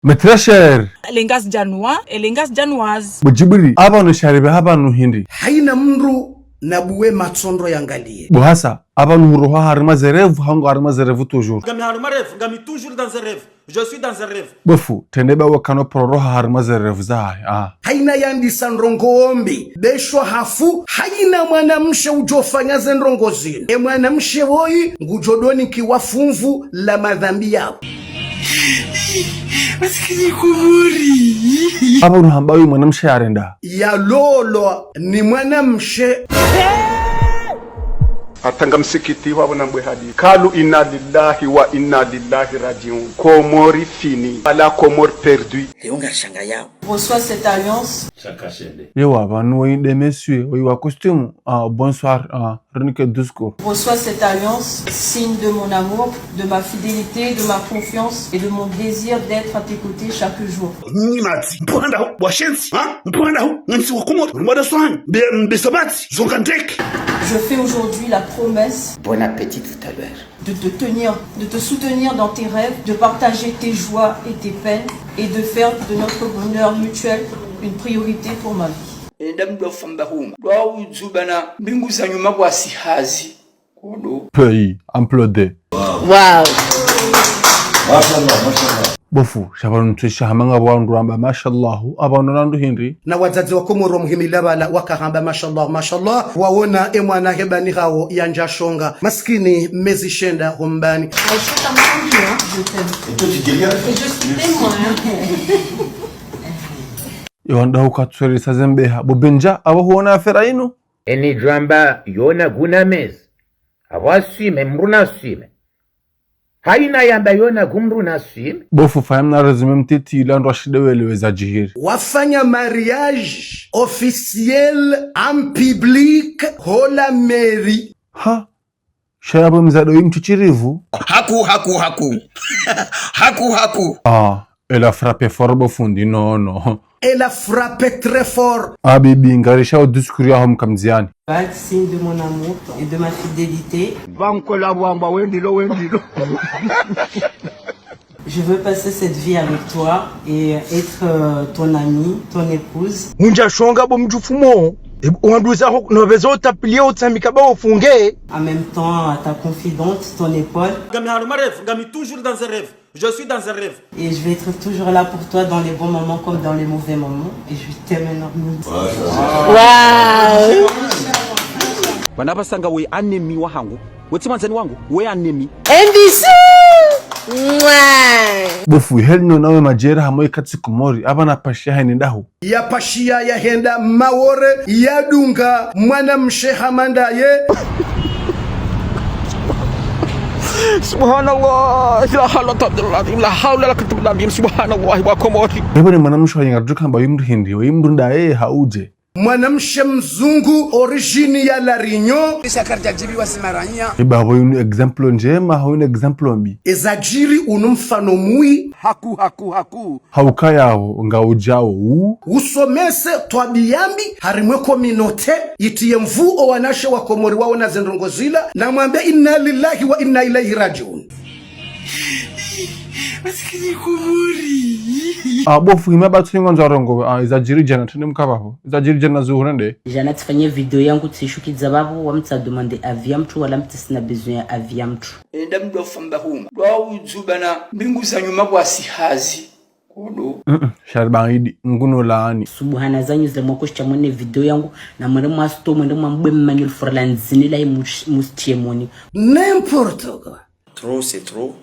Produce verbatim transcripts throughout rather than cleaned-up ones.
Mes très chers. Les Ngazidjanois et les Ngazidjanoises. Bo Djibril, apvanu sharibe apvanu hindri. Haina mndru na buwe matsondo yangaliye. Bo hasa, apvanu huroha harumwa ze rêve, hangu harumwa ze rêve toujours. Ngami harumwa rêve, ngami toujours dans un rêve. Je suis dans un rêve. Bo fundi, trende ba wakano pvo uroha harumwa ze rêve zahe, ah. Haina yandisa ndrongoo mbi, be shwa hafu, haina mwanamshe udjofanya ze ndrongoo zinu. E mwanamshe woyi, ngudjo donikiwa funvu la madhambi yawo. Masikini Komori. Apvanu hamba uyu mwanamshe yarenda. Yalolwa ni mwanamshe. Hata nga msikiti wapvo na mbwe hadi. Kalu inna lillahi wa inna ilaihi rajiun. Komori fini. Ala Komori perdu. Leo ngarishangayao. Reçois cette alliance. Ewa, pvanu woyi nde monsieur, woyi wa costume. Ah, bonsoir, ah, rien que discours. Reçois cette alliance, signe de mon amour, de ma fidélité, de ma confiance et de mon désir d'être à tes côtés chaque jour. Nyi matsi, mpvanda hu, washenzi, ha? Mpvanda hu, ngansi wa Komori, mwada swani, be, be sabati, zonga ndeke. Je fais aujourd'hui la promesse. Bon appétit tout à l'heure. De te tenir, de te soutenir dans tes rêves, de partager tes joies et tes peines et de faire de notre bonheur mutuel une priorité pour ma vie. Enda mdru afamba huma. Dwa udzuba na mbingu za nyuma kwa sihazi. Kodo. Pays, implodé. Wow. Mashallah, mashallah. Bo fundi, sha pvanu ntsu isha hama ngapvo wandru wamba, mashallah, apvanu na ndru hindri. Na wadzadze wa Komoro muhimila pvala wakahamba, mashallah, mashallah, wawona e mwana hebani hawo yandja shonga. Masikini mezi shenda hombani. I chante en premier, hein, je t'aime. Et toi, tu dis rien ? Et je suis témoin, hein. Yo wanda hukatsweri sa zembeha. Bo Benja, apvo huona affaire inu? Eni djwamba yona guna mezi. Apvo aswime, mdru na aswime. Haina yamba yona gu mdru na aswime. Bo fundi, fanya mna résumé mtiti ila ndru ashinde welewe zadjiri. Wafanya mariage officiel en public ho la mairie. Ha? Sha yapvo mzado yi mtiti rivu. Haku, haku, haku. Haku, haku. Ah, elle a frappé fort bo fundi, non, non. Elle a frappé très fort. Ah, bibi, ngarishao discours yaho mkamdziani. Bague, signe de mon amour et de ma fidélité. Banko la bwamba wendilo, wendilo. Je veux passer cette vie avec toi et être, euh, ton amie, ton épouse. Hundja shonga bo mdjufumo. E, wanduza ho, no bezo tapilie otsamika ba ofunge. En même temps, ta confidente, ton épaule. Ngami harumwa rêve, ngami toujours dans un rêve. Je suis dans un rêve. Et je vais être toujours là pour toi dans les bons moments comme dans les mauvais moments. Et je t'aime énormément. Waouh. Bana basanga we ennemi wahangu. We tsi mwandzani wangu, we ennemi. M V C. Mwah. Bo fundi, heli no nawe madjera hamwe katsi Komori, apvanu pashiya heni ndahu. Yapashiya yahenda Maore, yadunga mwanamshe hama ndaye. Subhanallah, la hawla wala quwwata illa billah, la hawla wala quwwata illa billah, subhanallah, wa Komori. Ebo ne mwanamshe wa yinga duka mba yimdru hindri, wa yimdru ndaye hauje. Mwanamshe mzungu, origine ya La Réunion. Isa karja jibi wa simaranya. Eba, apvo yinu exemple ndjema, apvo yinu exemple mbi. Ezadjiri unu mfano mwi. Haku, haku, haku. Haukaya apvo, ngaujao u. Usomese twabiya mbi, harimwe communauté, yitiye nvu owanashe wa Komori waona zendrongo zila, na mwambe inna lillahi wa inna ilaihi rajiun. Masikini Komori. Ah, bo fundi, hima batsu ngwandzo rongowe, ah, ezadjiri djana, trende mkapvapvo. Ezadjiri djana zuhurende. Djana tsifanye video yangu tsishukidza pvapvo, wa mtsa demander avis ya mdru, wala mtsi sina besoin ya avis ya mdru. Enda mdru afamba huma. Dwa udzuba na mbingu za nyuma kwa sihazi. Kodo. Mm-mm, shariba idi, nguno laani. Subuhana zanyu zile mwakoshi cha mwone video yangu, na mwende mwa sto, mwende mwambwe mmanyu lifura la ndzini la imush-, mustiemoni. N'importe quoi. Trop, c'est trop.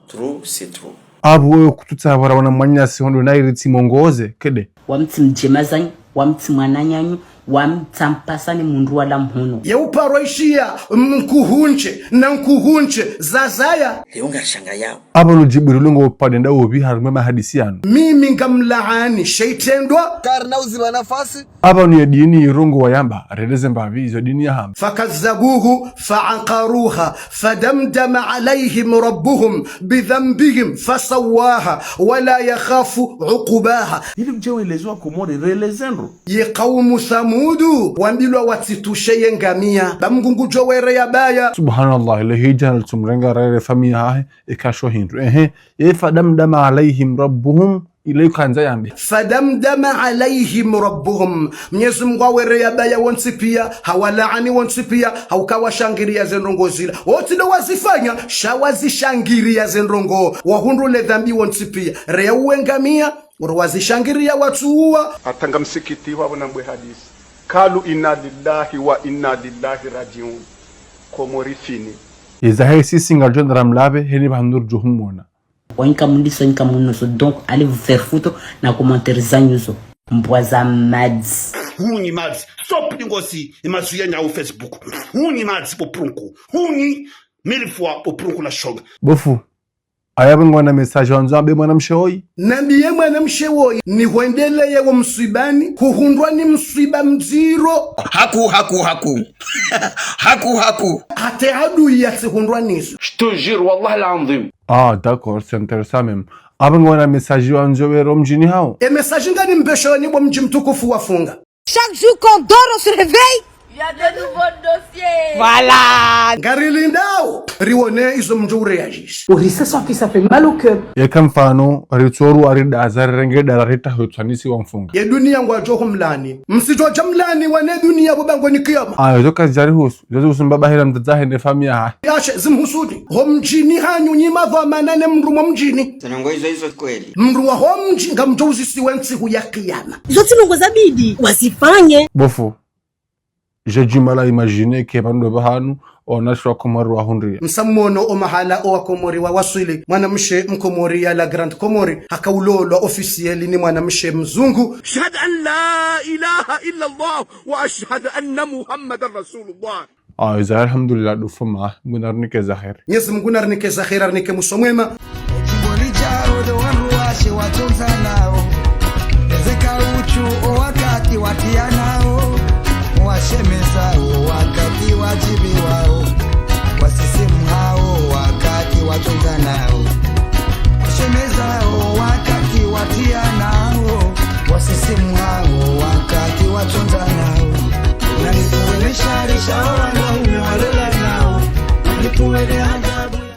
Trop, c'est trop. Apvo wewe kututsa apvo ra wana mwanyasi hondo na iritsi mongoze, kede. Wa mtsi mdjema zanyu, wa mtsi mwananyanyu, wa mtsampasa ni mundru wala mhono. Ye uparwa ishiya, mkuhunche, na nkuhunche, zazaya. Leo ngarishangayao. Apvo no Djibril ngo padenda obi harumwe mahadisi yanu. Mimi ngamlaani, sheitrendwa. Karina uziba nafasi. Apvanu ye dini irongowa yamba, releze mbapvi izo dini yahamba. فكذبوه فعقروها فدمدم عليهم ربهم بذنبهم فسواها ولا يخاف عقباها. Ili mdje weleze wa Komori, releze ndro. Ye kaumu Thamu- Mudu, wambilwa watsitushe ye ngamia. Ba Mngu ngudjo wereya baya. Subhanallah, ile hidja nalitsumrenga rere famiyi yahahe, ikasho hindru. Ehe, ye فدمدم عليهم ربهم, ile ikandza yambe. فدمدم عليهم ربهم. Mnyezi Mngu hawereya baya wontsi piya, hawalaani wontsi piya, hauka washangiriya ze ndrongo zila. Wontsi ndo wazifanya, sha wazishangiriya ze ndrongo. Wahundru le dhambi wontsi piya. Reya uwe ngamia, oro wazishangiriya watsuwa. Hata nga msikiti wapvo nambwe hadisi. قالوا إنا لله وإنا إليه راجعون. Komori fini. Izahe sisi ngadjo ndra mlabe, heni bahandur djo humona. Wanyika mundiso, wanyika munuso. Donc, allez vous faire foutre na commentaire zanyu zo. Mbwa za madzi. Hunyi madzi. Stop lingosi, imazu ya nyawu Facebook. Hunyi madzi po prunku. Hunyi mille fois po prunku la shonga. Bofu. Aya, pvangwa na message wandzo ambe mwanamshe woyi. Nambiye mwanamshe woyi, nihwendeleye wo mswibani, huhundrwa ni mswiba mdziro. Haku, haku, haku. Haku, haku. Hata adui yatsihundrwa nizo. Je te jure, wallah l'azim. Ah, d'accord, c'est intéressant même. Apvangwa na message wandzo wero mdjini hawo. E message ngani mbesho ni bo mdji mtukufu wafunga. Chaque jour qu'on dort, on se réveille. Il y a de nouveaux dossiers. Voilà. Ngarilindao, riwone izo mdjo ureagir. Uri, c'est ça qui ça fait mal au cœur. Yeka mfano, ritsoru ari daza rirenge dara rita hutsanisi wa mfunga. Ye duniya ngwadjo humlani. Msidjo dja mlani wane duniya bo bangweni kiyama. Ah, izo kazidjari husu. Izo zihusu mbaba hela mdzadze hende famiyi yahahe. Yashe, zimhusuni. Ho mdjini hanyu nyi madhwamana ne mndru mwa mdjini. Ze ndrongo izo izo kweli. Mndru wa ho mdji ngamdjo uzisiwa ntsihu ya kiyama. Izo tsi ndrongo zabidi wazifanye. Bofu. J'ai du mal à imaginer que pvanu ndo pvahanu, owanashe wa Komori wahundriya. Msamono o mahala o wa Komori wawaswili, mwanamshe Mkomori ya la Grande Comore, hakaulolwa officiel ni mwanamshe mzungu. أشهد أن لا إله إلا الله وأشهد أن محمدا رسول الله. Ah, iza alhamdulillah, dufuma, Mngu narinike za heri. Mnyezi Mngu narinike za heri, arinike mwiso mwema. Ejimbo lidjao ndo wandru washe watsondzanao. Ezeka uchu o wakati watiyanao. Washemezao wakati wadjibiwao. Wasisimhao wakati watsondzanao. Washemezao wakati watiyanao. Wasisimhao